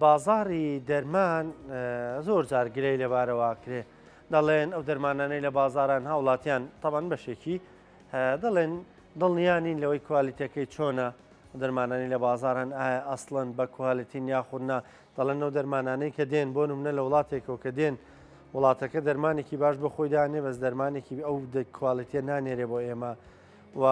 بازاڕی دەرمان زۆر جار گلەی لەبارەوە ئەکرێ دەڵێن ئەو دەرمانانەی لە بازاران هاوڵاتیان تەبەن بەشێکی دەڵێن دڵنیا نین لەوەی کوالیتەکەی چۆنە دەرمانانی لە بازاران ئایا ئەسڵەن بە کوالتین یاخود نا دەڵێن ئەو دەرمانانەی کە دێن بۆ نمونە لە وڵاتێکەوە کە دێن وڵاتەکە دەرمانێکی باش بۆ خۆی دانێ بەس دەرمانێکی ئەو کوالیتە نانێرێ بۆ ئێمە و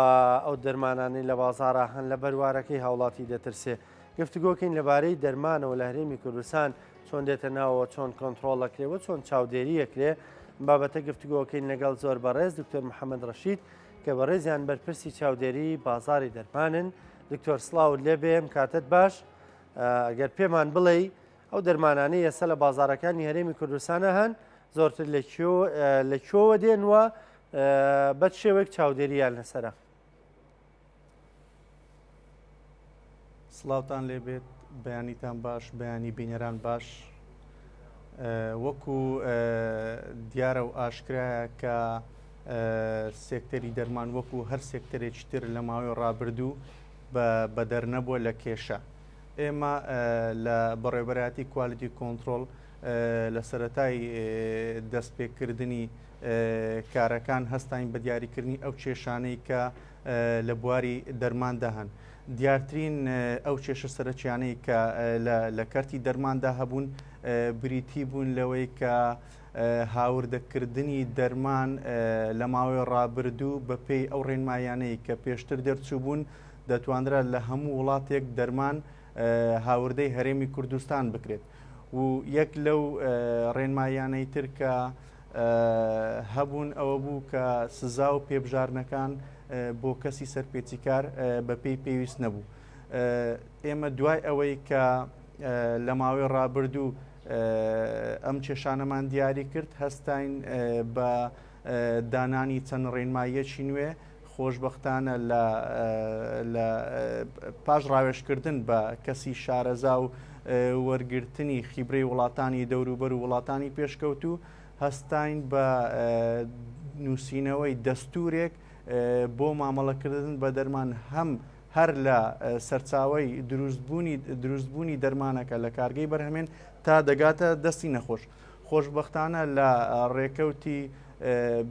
ئەو دەرمانانەی لە بازاڕا هەن لە بەروارەکەی هاوڵاتی دەترسێ. گفتوگۆکەین لەبارەی دەرمانەوە لە هەرێمی کوردستان چۆن دێتە ناوەوە، چۆن کۆنتڕۆڵ ئەکرێ و چۆن چاودێری ئەکرێ. ئەم بابەتە گفتوگۆکەین لەگەڵ زۆر بەڕێز دکتۆر محەمەد ڕەشید کە بەڕێزیان بەرپرسی چاودێری بازاڕی دەرمانن. دکتۆر سڵاوت لێبێ، ئەم کاتەت باش. ئەگەر پێمان بڵێی ئەو دەرمانانەی ئێستا لە بازاڕەکانی هەرێمی کوردستانە هەن زۆرتر لە کوێوە دێن و بە چ شێوەیەک چاودێرییان لەسەرە؟ سڵاوتان لێبێت بەیانیتان باش بەیانی بینەران باش وەکو دیارە و ئاشکرایە کە سێکتەری دەرمان وەکو هەر سێکتەرێکی تر لە ماوەی ڕابردوو بە بەدەر نەبووە لە کێشە ئێمە لە بەڕێوەبەرایەتی quality control لە سەرەتای دەستپێکردنی کارەکان هەستاین بە دیاریکردنی ئەو کێشانەی کە لە بواری دەرماندا هەن. دیارترین ئەو کێشە سەرەکیانەی کە لە کەرتی دەرماندا هەبوون بریتی بوون لەوەی کە هاوردەکردنی دەرمان لە ماوەی ڕابردوو بەپێی ئەو ڕێنماییانەی کە پێشتر دەرچووبوون دەتوانرا لە هەموو وڵاتێک دەرمان هاوردەی هەرێمی کوردستان بکرێت و یەک لەو ڕێنماییانەی تر کە هەبوون ئەوە بوو کە سزا و پێبژاردنەکان بۆ کەسی سەرپێچیکار بەپێی پێویست نەبوو. ئێمە دوای ئەوەی کە لە ماوەی ڕابردوو ئەم کێشانەمان دیاری کرد هەستاین بە دانانی چەند ڕێنماییەکی نوێ خۆشبەختانە لە لە پاش ڕاوێژکردن بە کەسی شارەزا و وەرگرتنی خیبرەی وڵاتانی دەوروبەر و وڵاتانی پێشکەوتوو هەستاین بە نووسینەوەی دەستورێک بۆ مامەڵەکردن بە دەرمان هەم هەر لە سەرچاوەی دروستبوونی دروستبوونی دەرمانەکە لە کارگەی بەرهەمێن تا دەگاتە دەستی نەخۆش. خۆشبەختانە لە ڕێکەوتی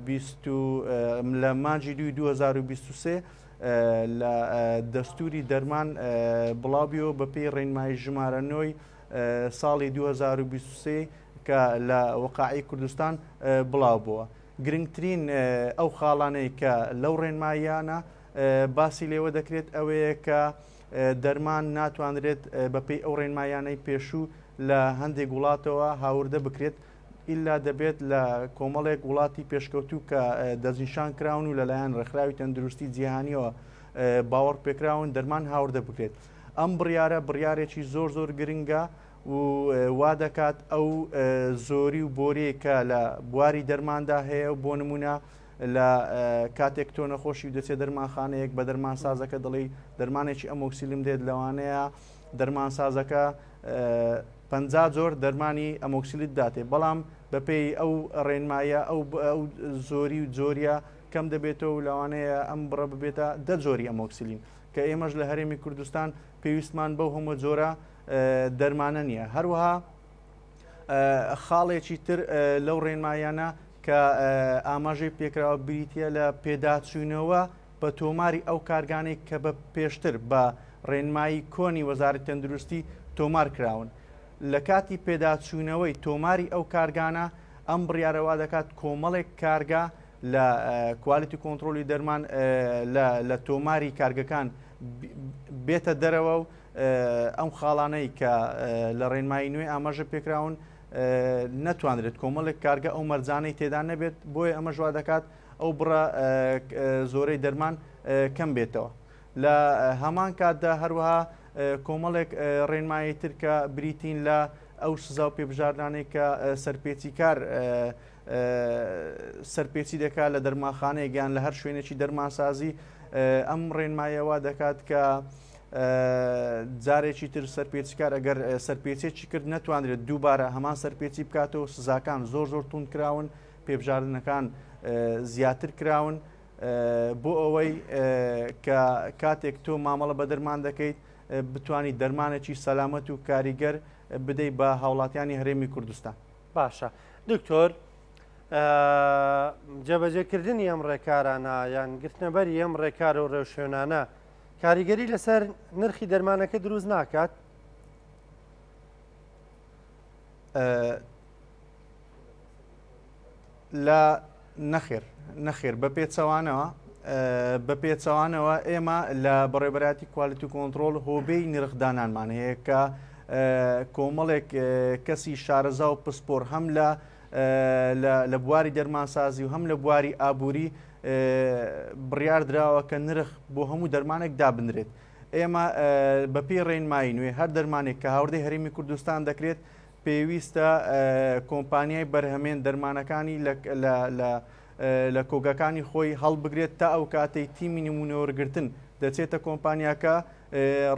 20 لە مانگی دووی 2023 لە دەستوری دەرمان بڵاوبیەوە بەپێی ڕێنمایی ژمارە نۆی ساڵی 2023 کە لە وەقاعی کوردستان بڵاو بووە. گرنگترین ئەو خاڵانەی کە لەو ڕێنماییانە باسی لێوە دەکرێت ئەوەیە کە دەرمان ناتوانرێت بەپێی ئەو ڕێنماییانەی پێشوو لە هەندێک وڵاتەوە هاوردە بکرێت ئیلا دەبێت لە کۆمەڵێک وڵاتی پێشکەوتوو کە دەستنیشان کراون و لەلایەن ڕێکخراوی تەندروستی جیهانیەوە باوەڕ پێکراون دەرمان هاوردە بکرێت. ئەم بڕیارە بڕیارێکی زۆر زۆر گرنگە و وا دەکات ئەو زۆری و بۆریەی کە لە بواری دەرماندا هەیە و بۆ نمونە لە کاتێک تۆ نەخۆشی و دەچێت دەرمانخانەیەک بە دەرمانسازەکە دەڵێی دەرمانێکی ئەمۆکسیلم دێت لەوانەیە دەرمانسازەکە 50 جۆر دەرمانی ئەمۆکسیلت داتێ بەڵام بەپێی ئەو ڕێنمایە ئەو زۆری و جۆریە کەم دەبێتەوە و لەوانەیە ئەم بڕە ببێتە دە جۆری ئەمۆکسیلین کە ئێمەش لە هەرێمی کوردستان پێویستمان بەو هەموو جۆرە دەرمانە نییە هەروەها خاڵێکی تر لەو ڕێنماییانە کە ئاماژەی پێکراوە بریتییە لە پێداچوونەوە بە تۆماری ئەو کارگانەی کە بە پێشتر بە ڕێنمایی کۆنی وەزارەتی تەندروستی تۆمار کراون. لە کاتی پێداچوونەوەی تۆماری ئەو کارگانە، ئەم بڕیارە وا دەکات کۆمەڵێک کارگە لە quality control ی دەرمان لە تۆماری کارگەکان بێتە دەرەوە و ئەم خاڵانەی کە لە ڕێنمایی نوێ ئاماژە پێکراون نەتوانرێت کۆمەڵێک کارگە ئەو مەرجانەی تێدا نەبێت بۆیە ئەمەش وا دەکات ئەو بڕە زۆرەی دەرمان کەم بێتەوە لە هەمان کاتدا هەروەها کۆمەڵێک ڕێنمایی تر کە بریتین لە ئەو سزا و پێبژاردانەی کە سەرپێچیکار سەرپێچی دەکات لە دەرمانخانەیەک یان لە هەر شوێنێکی دەرمانسازی ئەم ڕێنمایە وا دەکات کە جارێکی تر سەرپێچیکار ئەگەر سەرپێچێکی کرد نەتوانرێت دووبارە هەمان سەرپێچی بکاتەوە سزاکان زۆر زۆر توند کراون پێبژاردنەکان زیاتر کراون بۆ ئەوەی کە کاتێک تۆ مامەڵە بە دەرمان دەکەیت. بتانی دەرمانێکی سەلامەت و کاریگەر بدەی بە هاوڵاتیانی هەرێمی کوردستان. باشە دکتۆر جێبەجێکردنی ئەم ڕێکارانە یان گرتنەبەری ئەم ڕێکار و ڕێوشوێنانە کاریگەری لەسەر نرخی دەرمانەکە دروست ناکات؟ لە نەخێر نەخێر بە پێچەوانەوە بە پێچەوانەوە ئێمە لە بەڕێبەراتی quality control هۆبەی نرخدانانمان هەیە کە کۆمەڵێک کەسی شارەزا و پسپۆر هەم لە لە بواری دەرمانسازی و هەم لە بواری ئابووری بڕیار دراوە کە نرخ بۆ هەموو دەرمانێک دابنرێت. ئێمە بەپێی ڕێنمایی نوێ هەر دەرمانێک کە هاوردەی هەرێمی کوردستان دەکرێت پێویستە کۆمپانیای بەرهەمێن دەرمانەکانی لە کۆگەکانی خۆی هەڵبگرێت تا ئەو کاتەی تیمی نمونەوەرگتن دەچێتە کۆمپانیاکە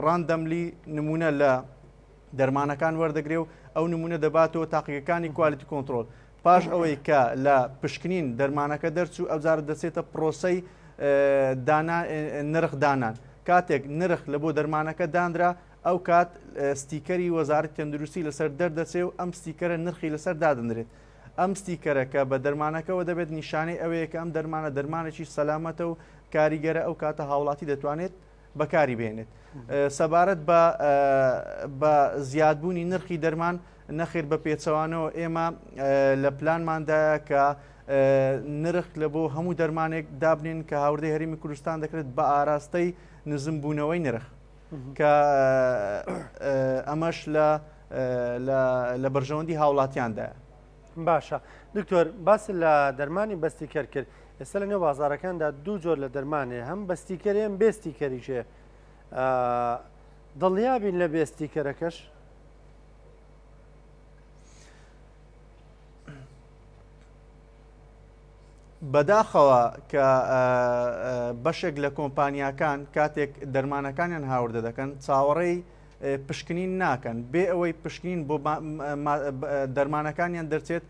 randomly نمونە لە دەرمانەکان وەردەگرێ و ئەو نمونە دەباتەوە تاقیگەکانی quality control پاش ئەوەی کە لە پشکنین دەرمانەکە دەرچوو ئەوجارە دەچێتە پرۆسەی دانا نرخ دانان کاتێک نرخ لە بۆ دەرمانەکە دانرا ئەو کات ستیکەری وەزارەتی تەندروستی لەسەر دەردەچێ و ئەم ستیکەرە نرخی لەسەر دادەنرێت ئەم ستیکەرە کە بە دەرمانەکەوە دەبێت نیشانەی ئەوەیە کە ئەم دەرمانە دەرمانێکی سەلامەتە و کاریگەرە ئەو کاتە هاوڵاتی دەتوانێت بەکاری بێنێت. سەبارەت بە بە زیادبوونی نرخی دەرمان نەخێر بە پێچەوانەوە ئێمە لە پلانماندایە کە نرخ لە بۆ هەموو دەرمانێک دابنین کە هاوردەی هەرێمی کوردستان دەکرێت بە ئاراستەی نزمبوونەوەی نرخ کە ئەمەش لە لە بەرژەوەندی هاوڵاتیاندایە. باشە دکتۆر باست لە دەرمانی بەستیکەر کرد ئێستا لە نێو بازارەکاندا دوو جۆر لە دەرمان هەیە هەم بەستیکەر هەم بێستیکەریش هەیە دڵنیا بین لە بێستیکەرەکەش بەداخەوە کە بەشێک لە کۆمپانیاکان کاتێک دەرمانەکانیان هاوردە دەکەن چاوەڕێی پشکنین ناکەن بێ ئەوەی پشکنین بۆ دەرمانەکانیان دەرچێت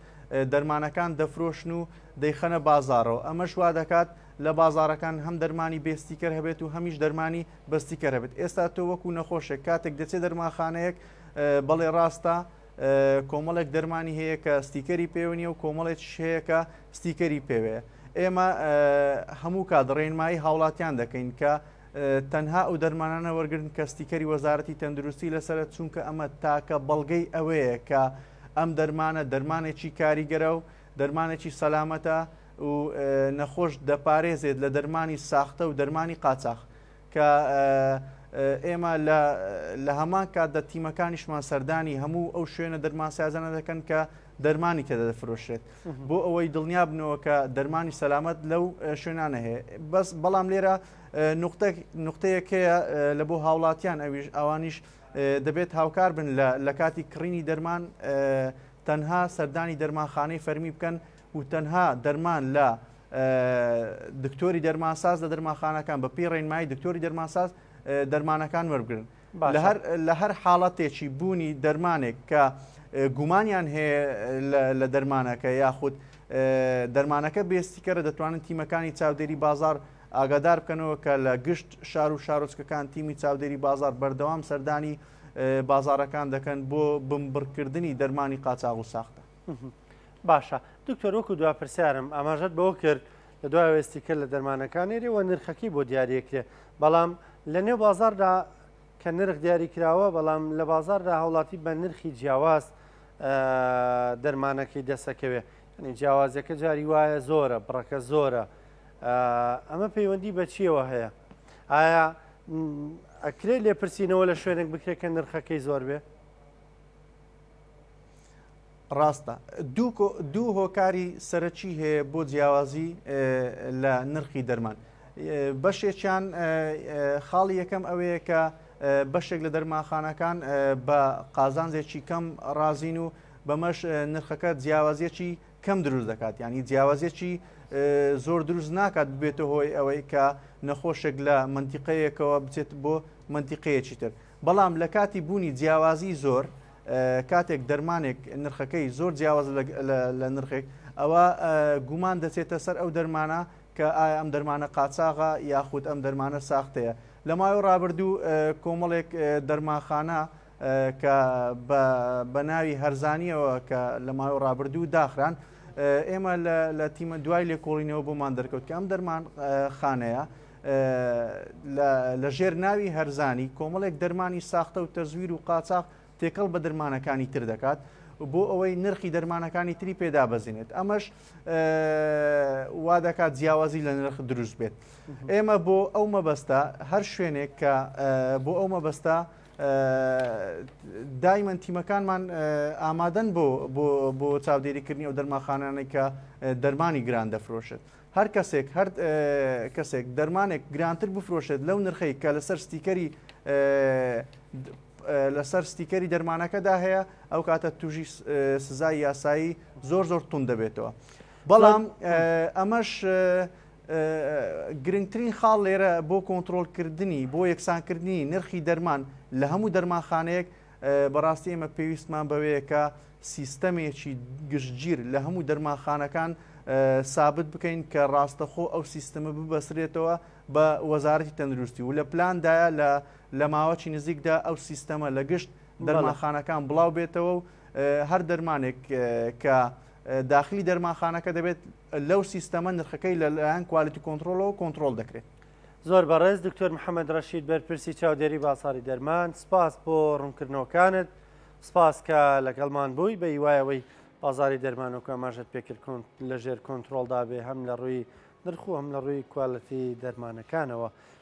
دەرمانەکان دەفرۆشن و دەیخەنە بازاڕەوە ئەمەش وا دەکات لە بازاڕەکان هەم دەرمانی بێ ستیکەر هەبێت و هەمیش دەرمانی بە ستیکەر هەبێت ئێستا تۆ وەکو نەخۆشێک کاتێک دەچێت دەرمانخانەیەک بەڵێ ڕاستە کۆمەڵێک دەرمانی هەیە کە ستیکەری پێوە نیە و کۆمەڵێکیش هەیە کە ستیکەری پێوەیە ئێمە هەموو کات ڕێنمایی هاوڵاتیان دەکەین کە تەنها ئەو دەرمانانە وەرگرن کە ستیکەری وەزارەتی تەندروستی لەسەرە چونکە ئەمە تاکە بەڵگەی ئەوەیە کە ئەم دەرمانە دەرمانێکی کاریگەرە و دەرمانێکی سەلامەتە و نەخۆش دەپارێزێت لە دەرمانی ساختە و دەرمانی قاچاخ کە ئێمە لە هەمان کاتدا تیمەکانیشمان سەردانی هەموو ئەو شوێنە دەرمانسازانە دەکەن کە دەرمانی تێدا دەفرۆشرێت بۆ ئەوەی دڵنیا بنەوە کە دەرمانی سەلامەت لەو شوێنانە هەیە بەس بەڵام لێرە نقطەیەک هەیە لە بۆ هاوڵاتیان ئەویش ئەوانیش دەبێت هاوکار بن لە کاتی کڕینی دەرمان تەنها سەردانی دەرمانخانەی فەرمی بکەن و تەنها دەرمان لە دکتۆری دەرمانساز لە دەرمانخانەکان بە پێی ڕێنمایی دکتۆری دەرمانساز دەرمانەکان وەربگرن لە هەر حاڵەتێکی بوونی دەرمانێک کە گومانیان هەیە لە دەرمانەکە یاخود دەرمانەکە بێستیکەرە دەتوانن تیمەکانی چاودێری بازار ئاگادار بکەنەوە کە لە گشت شار و شارۆچکەکان تیمی چاودێری بازار بەردەوام سەردانی بازارەکان دەکەن بۆ بنبڕکردنی دەرمانی قاچاغ و ساختە. باشە دکتۆر وەکو دوا پرسیارم ئاماژەت بەوە کرد لە دوای وێستیکەر لە دەرمانەکان نێرێ و نرخەکەی بۆ دیاریەکرێ بەڵام لە نێو بازاردا کە نرخ دیاری کراوە بەڵام لە بازاردا هاوڵاتی بە نرخی جیاواز دەرمانەکەی دەسەکەوێ ینی جیاوازەکە جاری وایە زۆرە بڕەکە زۆرە ئەمە پەیوەندی بە چیەوە هەیە ئایا ئەکرێ لێپرسینەوە لە شوێنێک بکرێت کە نرخەکەی زۆر بێ؟ ڕاستە دوو هۆکاری سەرەکی هەیە بۆ جیاوازی لە نرخی دەرمان بەشێکیان خاڵی یەکەم ئەوەیە کە بەشێک لە دەرمانخانەکان بە قازانجێکی کەم ڕازین و بەمەش نرخەکە جیاوازیەکی کەم دروست دەکات ینی جیاوازیەکی زۆر دروست ناکات ببێتە هۆی ئەوەی کە نەخۆشێک لە منتیقەیەکەوە بچێت بۆ منتیقەیەکی تر بەڵام لە کاتی بوونی جیاوازی زۆر کاتێک دەرمانێک نرخەکەی زۆر جیاواز لە نرخێک ئەوە گومان دەچێتە سەر ئەو دەرمانە کە ئایا ئەم دەرمانە قاچاغە یاخود ئەم دەرمانە ساختەیە. لە ماوەی ڕابردوو کۆمەڵێک دەرمانخانە کە بە ناوی هەرزانیەوە کە لە ماوەی ڕابردوو داخران ئێمە لە تیمە دوای لێکۆڵینەوە بۆمان دەرکەوت کە ئەم دەرمان خانەیە لە ژێر ناوی هەرزانی کۆمەڵێک دەرمانی ساختە و تەزویر و قاچاق تێکەڵ بە دەرمانەکانی تر دەکات بۆ ئەوەی نرخی دەرمانەکانی تری پێدابەزێنێت ئەمەش وا دەکات جیاوازی لە نرخ دروست بێت ئێمە بۆ ئەو مەبەستە هەر شوێنێک کە بۆ ئەو مەبەستە دایمەن تیمەکانمان ئامادەن بۆ بۆ چاودێریکردنی ئەو دەرماخانانەی کە دەرمانی گران دەفرۆشێت هەر کەسێک هەر کەسێک دەرمانێک گرانتر بفرۆشێت لەو نرخەی کە لەسەر ستیکەری لەسەر ستیکەری دەرمانەکەدا هەیە ئەو کاتە توژی سزای یاسایی زۆر زۆر تون دەبێتەوە بەڵام ئەمەش گرنگترین خاڵ لێرە بۆ کۆنتترۆلکردنی بۆ یەکسانکردنی نرخی دەرمان لە هەموو دەرمانخانەیەک بەڕاستی ئێمە پێویستمان بەوەیە کە سیستەمێکی گشتگیر لە هەموو دەرمانخانەکان سابت بکەین کە ڕاستەخۆ ئەو سیستەمە ببەسرێتەوە بە وەزارەتی تەندروستی و لە پلاندایە لە لە ماوەی نزیکدا ئەو سیستەمە لە گشت دەرمانخانەکان بڵاو بێتەوە و هەر دەرمانێک کە داخلی دەرمانخانەکە دەبێت لەو سیستەمە نرخەکەی لەلایەن quality control ەوە کۆنترۆڵ دەکرێت. زۆر بەڕێز دکتۆر محەممەد ڕەشید بەرپرسی چاودێری بازاڕی دەرمان سپاس بۆ ڕوونکردنەوەکانت سپاس کە لەگەڵمان بووی بە هیوای ئەوەی بازاری دەرمان وەکو ئاماژەت پێکرد لەژێر کۆنترۆڵدا بێ هەم لە ڕووی نرخ و هەم لە ڕووی quality دەرمانەکانەوە.